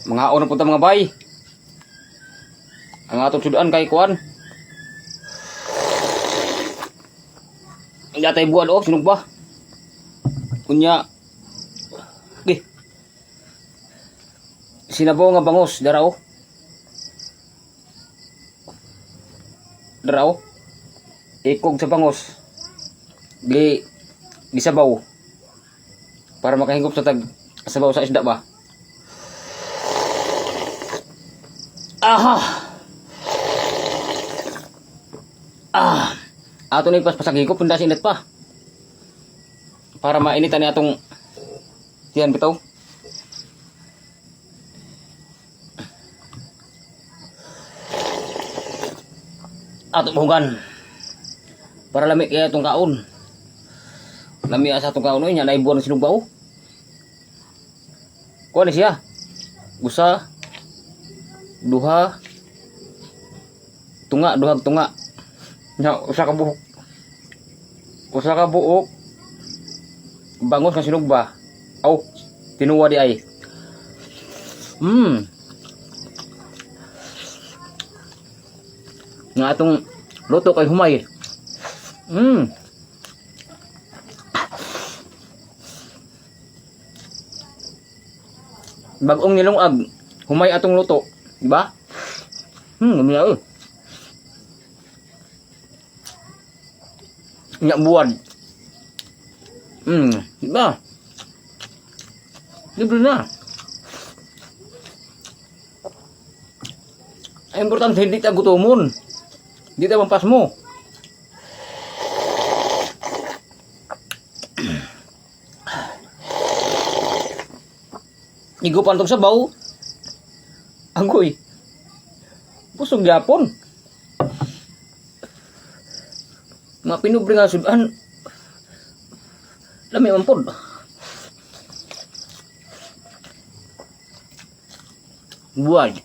Mga na punta, mga bay. Ang atong sudan kay kuan. Yatay buwan oh, sinugba. Unya. Okay. Sinabaw nga bangos, dara oh. Dara oh. Ikog sa bangos. Gi gisabaw. Para makahingop sa tag sabaw sa isda ba. Aha. Ah. Ato na ipaspasag higop punda sa init pa. Para mainitan ni atong tiyan bitaw. Ato buhugan. Para lami kaya itong kaon. Lami sa atong kaon oy nya naibuan ng sinugbaw. Kuha ni siya. Usa, duha, tunga, duhag tunga. Nya usa ka buhok. Usa ka buok. Bangos nga sinugba. Aw, tinuwa di ay. Nga atong luto kay humay. Bagong nilungag, humay atong luto, di ba? Gumila eh. Nya buwan. Di ba? Libre na. Ang importante, hindi ta gutomon. Hindi ta mampas mo. Igupan tong sabaw. Agoy. Busog yapon. Mga pinubre nga sudan. Lami man pod. Buwan.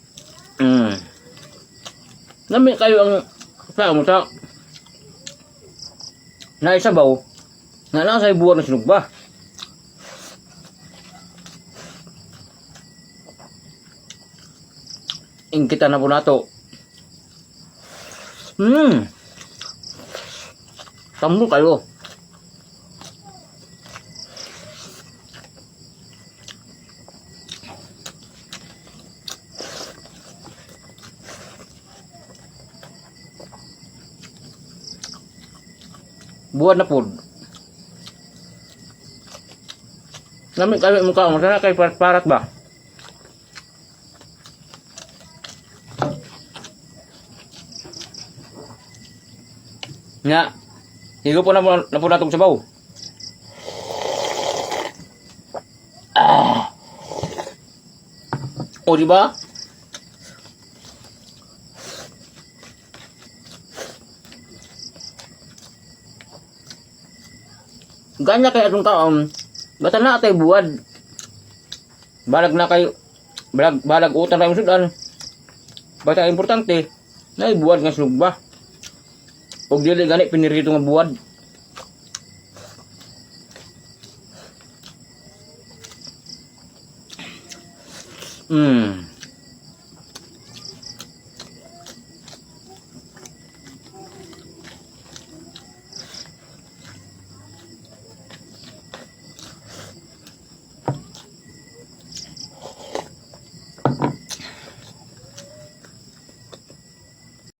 Lami kayo ang sa mo sa naisabaw nga nasa buwan ng sinugba. Ingkitan na po nato. Tambo kayo. Buwan na po. Lami kayo mukha mo. Sana kay parat ba? Nga. Higo po na po natong sabaw. Ah. O, di ba? Ganya kay atong kaon. Basta na atay buwad. Balag na kayo. Balag, balag utang tayo sudan. Basta importante, na buwad nga sinugba. Og dili gani pinirito nga buwad.